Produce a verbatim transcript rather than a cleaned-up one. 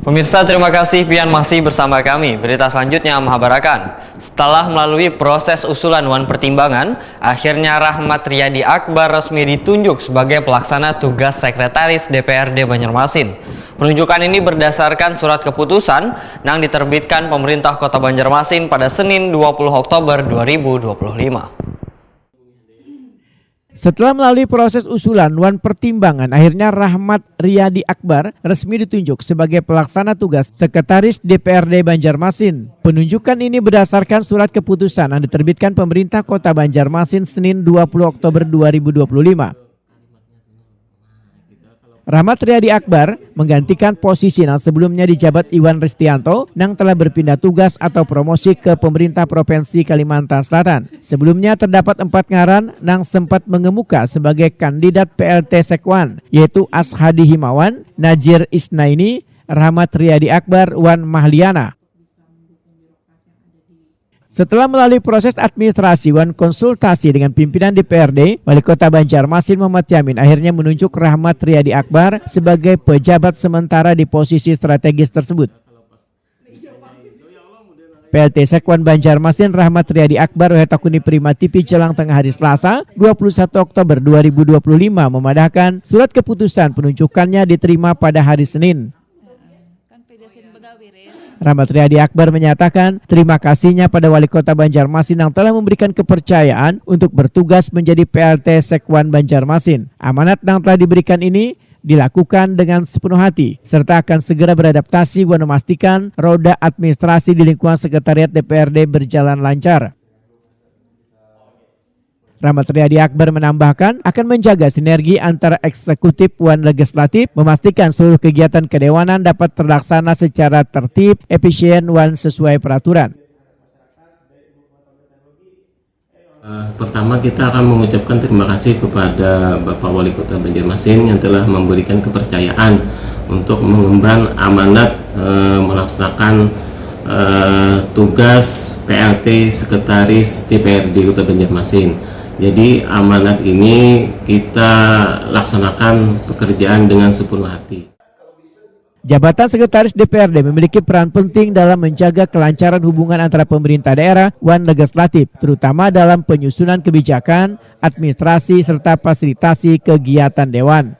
Pemirsa, terima kasih pian masih bersama kami. Berita selanjutnya mahabarakan. Setelah melalui proses usulan wan pertimbangan, akhirnya Rahmat Riyadi Akbar resmi ditunjuk sebagai pelaksana tugas Sekretaris D P R D Banjarmasin. Penunjukan ini berdasarkan surat keputusan yang diterbitkan pemerintah Kota Banjarmasin pada Senin dua puluh Oktober dua ribu dua puluh lima. Setelah melalui proses usulan wan pertimbangan, akhirnya Rahmat Riyadi Akbar resmi ditunjuk sebagai pelaksana tugas Sekretaris D P R D Banjarmasin. Penunjukan ini berdasarkan surat keputusan yang diterbitkan pemerintah Kota Banjarmasin Senin dua puluh Oktober dua ribu dua puluh lima. Rahmat Riyadi Akbar menggantikan posisi yang sebelumnya dijabat Iwan Ristianto yang telah berpindah tugas atau promosi ke pemerintah Provinsi Kalimantan Selatan. Sebelumnya terdapat empat ngaran yang sempat mengemuka sebagai kandidat P L T Sekwan, yaitu Ashadi Himawan, Najir Isnaini, Rahmat Riyadi Akbar, wan Mahliana. Setelah melalui proses administrasi wan konsultasi dengan pimpinan D P R D, Wali Kota Banjarmasin Muhammad Yamin akhirnya menunjuk Rahmat Riyadi Akbar sebagai pejabat sementara di posisi strategis tersebut. P L T Sekwan Banjarmasin Rahmat Riyadi Akbar wahetakuni Prima T V Jelang Tengah hari Selasa, dua puluh satu Oktober dua ribu dua puluh lima, memadahkan surat keputusan penunjukannya diterima pada hari Senin. Kan pedasin begawi, Rin. Rahmat Riyadi Akbar menyatakan terima kasihnya pada Wali Kota Banjarmasin yang telah memberikan kepercayaan untuk bertugas menjadi P L T Sekwan Banjarmasin. Amanat yang telah diberikan ini dilakukan dengan sepenuh hati, serta akan segera beradaptasi wan memastikan roda administrasi di lingkungan Sekretariat D P R D berjalan lancar. Rahmat Riyadi Akbar menambahkan akan menjaga sinergi antara eksekutif wan legislatif, memastikan seluruh kegiatan kedewanan dapat terlaksana secara tertib, efisien, wan sesuai peraturan. Eh, pertama, kita akan mengucapkan terima kasih kepada Bapak Wali Kota Banjarmasin yang telah memberikan kepercayaan untuk mengemban amanat, eh, melaksanakan, eh, tugas P L T Sekretaris D P R D Kota Banjarmasin. Jadi, amanat ini kita laksanakan pekerjaan dengan sepenuh hati. Jabatan Sekretaris D P R D memiliki peran penting dalam menjaga kelancaran hubungan antara pemerintah daerah wan legislatif, terutama dalam penyusunan kebijakan, administrasi, serta fasilitasi kegiatan dewan.